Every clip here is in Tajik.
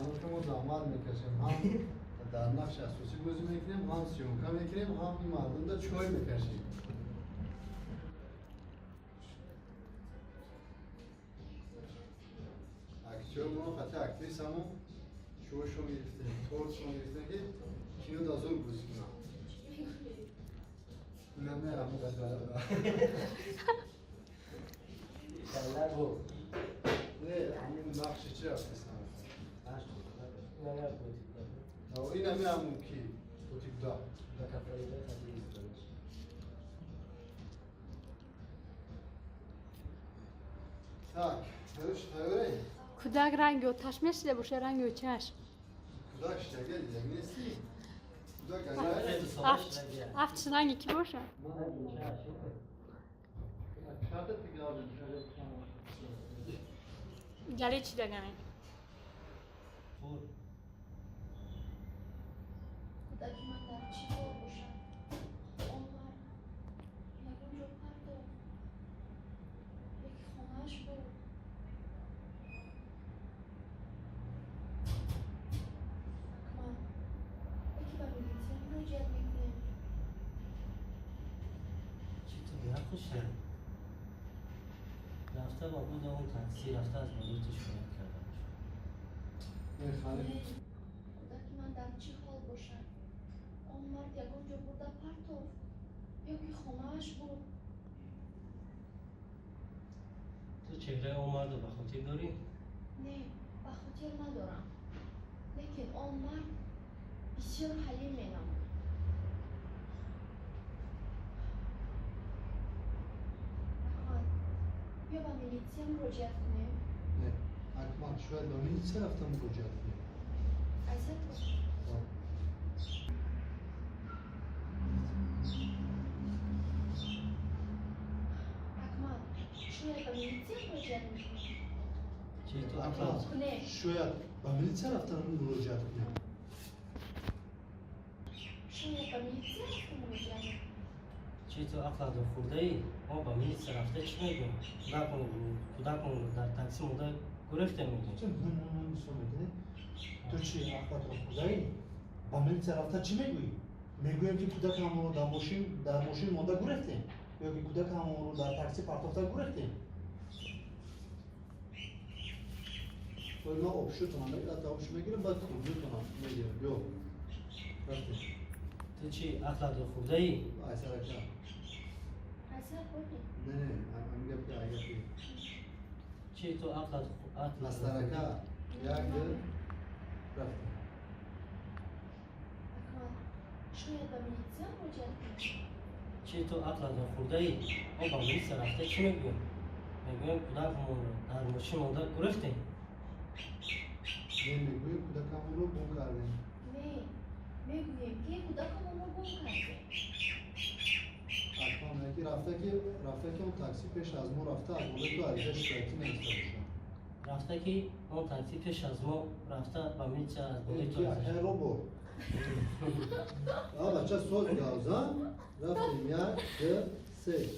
Ҳамон ки мо заҳмат мекашем, ҳам дар нақши асосӣ бозӣ мекунем, ҳам съёмка мекунем, ҳам ин мардумда чой мекашем. Актёр мо хати актрисамо чойшон гирифтем, тортшон гирифтем, ки кино да зур бозӣ кунам. Намерам. Не, ҳамун нақши чи рафтесам? Ин ҳами ҳамун ки бутикда. Так, короче, тайёрӣ? Кӯдак ранги оташ мешида боша, ранги очаш. Кӯдак шитага дидак нестӣ? Кӯдак аҷоиб. Афтиш ранги кӣ боша? Ҷале чӣ дагане? Кӯдаки ман дар чӣ ҳол бошад? Он мард ягон ҷо партофт ё ки хонааш бурд? Акмал, яке ба милитсия муроҷиат мекунем. Чӣ ту беақл шудӣ? Рафта ба буда он такси рафта аз болои ту шикоят карда бошад. Не, кӯдаки ман дар чӣ ҳол бошад? Он мард ягон ҷо бурда партофт ё ки хонааш бурд? Ту чеҳраи он мардро ба хотир дорӣ? Не, ба хотир надорам, лекин он мард бисёр ҳалим менамуд. Акмал, биё ба милитсия муроҷиат кунем. Не, Акмал, шояд ба милитсия рафта муроҷиат кунем. Айсад. Акмал, шояд ба милитсия муроҷиат мекунем. Чӣ ту Акмал, ақлат Кунем. шояд ба милитсия рафта муроҷиат кунем. Шояд ба милитсия рафта муроҷиат мекунем. Чӣ ту ақлатро хӯрдаӣ? Мо ба милитсия рафта чӣ мегӯем? Кӯдаконро дар такси монда гурехтем мегӯем. Ту мисол мекунӣ? Ту чӣ ақлатро хӯрдаӣ? Ба милитсия рафта чӣ мегӯӣ? Мегӯем, ки кӯдакамонро дар мошин монда гурехтем ё ки кӯдакамонро дар такси партофта гурехтем? Ой, ман обшӯтонам, обшӯ мегирам, баъд курдутонам мегирам. Биё, рафтем. Ту чӣ ақлатро хӯрдаӣ? Айсарака. Айсар бурдем. Не, не, ам гапи, ай гапи. Чӣ ту ақлат Астарака, як, ду, рафтем. Акмал, шояд ба милитсия муроҷиат кунем. Чӣ ту ақлатро хӯрдаӣ? Мо ба милитсия рафта чӣ мегӯем? Мегӯем, кӯдакамонро дар мошин монда гурехтем. Не, мегӯем, кӯдакамонро гум кардем. Не, мегӯем, ки кӯдакамонро гум кардем. Акмал, меги рафта ки он такси пеш аз мо рафта, аз болои ту аризаи шикоятӣ нависта бошад. Рафта ки он такси пеш аз мо рафта, ба милитсия аз болои ту Ки акай робо. А бача соз гавзан, рафтем, як, ду, се.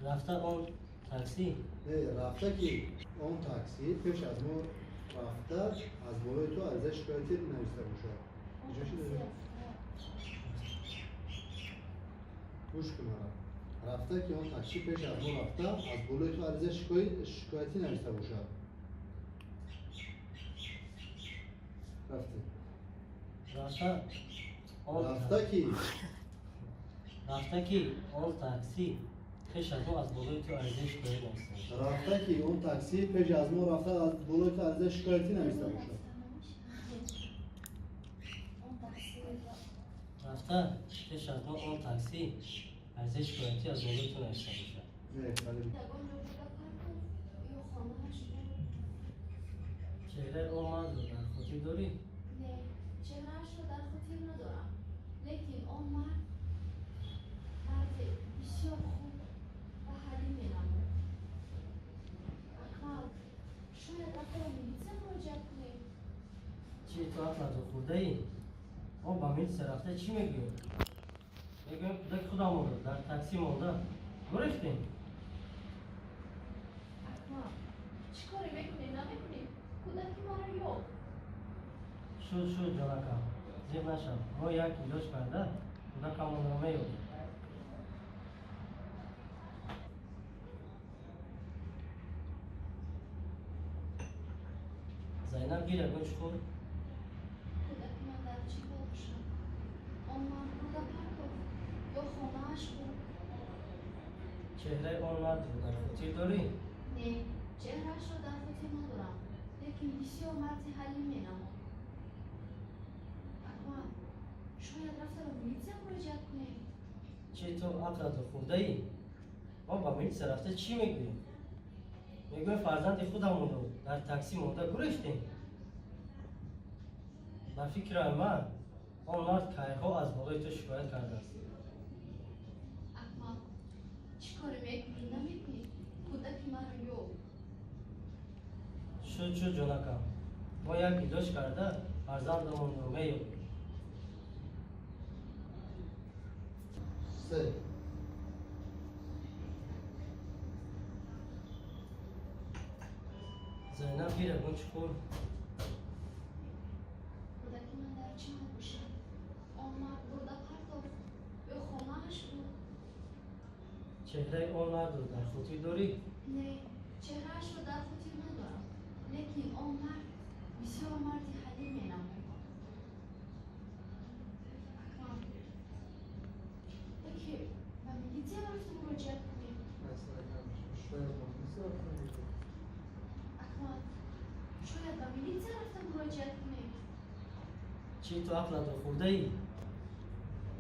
Рафта он такси Не, рафта ки он такси пеш аз мо рафта, аз болои ту аризаи шикоятӣ нависта бошад. Он Иҷо чӣ такси дорем? рафта. Гӯш кун мара. Рафта ки он такси пеш аз мо рафта, аз болои ту аризаи шикоятӣ нависта бошад. Рафтем. Рафта он Рафта ки Рафта ки он такси пеш аз мо аз болои ту аризаи шикоят нависта бошад. Рафта ки он такси пеш аз мо рафта, аз болои ту аризаи шикоятӣ нависта бошад. Он такси Рафта пеш аз мо он такси аризаи шикоятӣ аз болои ту нависта бошад. Не, халим. Ягон ҷо бурда партофт ё хонааш бурд? Чеҳраи он мардро дар хотир дорӣ? Не, чеҳраашро дар хотир надорам, лекин он мард марди бисёр хуб ва ҳалим менамуд. Акмал, шояд рафта ба милитсия муроҷиат кунем. Чӣ ту ақлатро хӯрдаӣ? Мо ба милитсия рафта чӣ мегӯем? Мегӯем, кӯдаки худамонро дар такси монда гурехтем. Акмал, чӣ коре мекунем, намекунем, кӯдаки маро ёфт. Шуд, шуд, ҷонакам, зиқ нашав. Мо як илоҷ карда кӯдакамонро меёбем. Зайнаб, гир ягон чӣ хӯр. Кӯдаки ман дар чӣ ҳол бошад? Он мард бурда партофт ё хонааш буд? Чеҳраи он мардро дар хотир дорӣ? Не, чеҳраашро дар хотир надорам, лекин бисёр марди ҳалим менамуд. Акмал, шояд рафта ба милитсия муроҷиат кунем? Чӣ, ту ақлатро хӯрдаӣ? Мо ба милитсия рафта чӣ мегӯем? Мегӯем фарзанди худамонро дар таксӣ монда гурехтем. Ба фикраи ман, он мард кайҳо аз болои ту шикоят кардааст. Акмал, чӣ коре мекунӣ, намекунӣ, кӯдаки маро ёб. Шуд, шуд, ҷонакам, мо як илоҷ карда фарзандамонро меёбем. Се. Зайнаб, гир ягон чӣ хӯр. Кӯдаки ман дар чӣ ҳол бошад? Он мард бурда партофт ё хонааш буд? Чеҳраи он мардро дар хотир дорӣ? Не, чеҳраашро дар хотир надорам, лекин он мард бисёр марди ҳалим менамуд. Акмал, яке ба милитсия рафта муроҷиат кунем? Шояд ба милитсия рафта муроҷиат. Акмал, шояд ба милитсия рафта муроҷиат кунем? Чӣ, ту ақлатро хӯрдаӣ?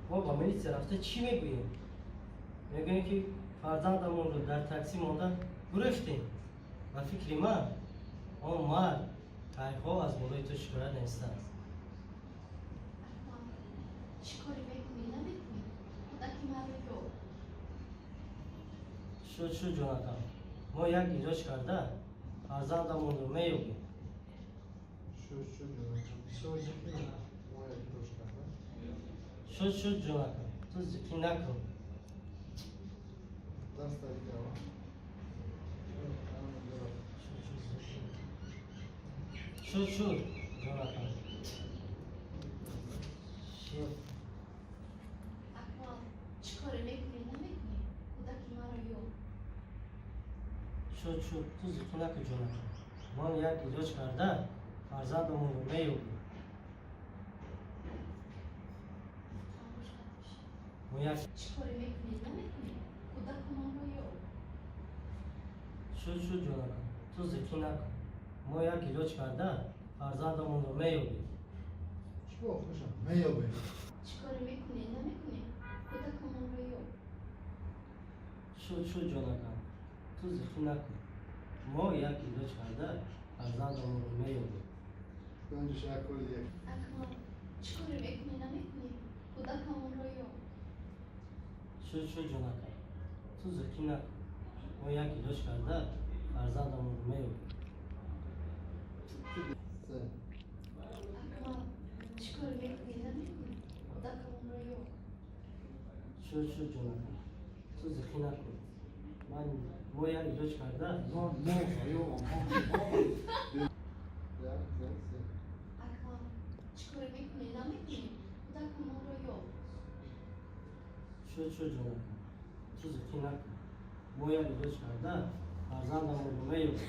Мо ба милитсия рафта чӣ мегӯем? Мегӯем ки фарзандамонро дар таксӣ монда гурехтем. Ба фикри ман, он мард кайҳо аз болои ту шикоят навистааст. Акмал, чӣ коре мекунӣ, намекунӣ, кӯдаки маро ёб. Шуд, шуд, ҷонакам, мо як илоҷ карда фарзандамонро меёбем. Шуд, шуд, ҷонакам, бисёр зиқӣ накун. Мо як илоҷ карда. Шуд, шуд, ҷонакам, ту зиқӣ накун. Даст дава. Шуд, шуд, ҷонакам. Шуд. Акмал, чӣ коре мекунӣ, намекунӣ, кӯдаки маро ёб. Шуд, шуд, ту зиқӣ накун, ҷонакам. Мо як илоҷ карда фарзандамонро меёбем. Хомӯш кардиш. Мо як Чӣ коре мекунӣ, намекунӣ, кӯдакамонро ёб. Шуд, шуд, ҷонакам, ту зиқӣ накун. Мо як илоҷ карда фарзандамонро меёбем. Чӣ бо хушам? Меёбем. Чӣ коре мекунӣ, намекунӣ, кӯдакамонро ёб. Шуд, шуд, ҷонакам, ту зиқӣ накун. Мо як илоҷ карда фарзандамонро меёбем. Панҷ як кори як. Акмал, чӣ коре мекунӣ, намекунӣ, кӯдакамонро ёб. Шуд, шуд, ҷонакам, ту зиқӣ накун. Мо як илоҷ карда фарзандамонро меёбем. Се. Акмал, чӣ коре мекунӣ, намекунӣ, кӯдакамонро ёб. Шуд, шуд, ҷонакам, ту зиқӣ накун. Ман мо як илоҷ карда Мо мо ё мо. Як, ду, се. Акмал, чӣ коре мекунӣ, намекунӣ, кӯдакамонро ёб. Шуд, шуд, ҷонакам, ту зиқӣ накун. Мо як илоҷ карда фарзандамонро меёбем.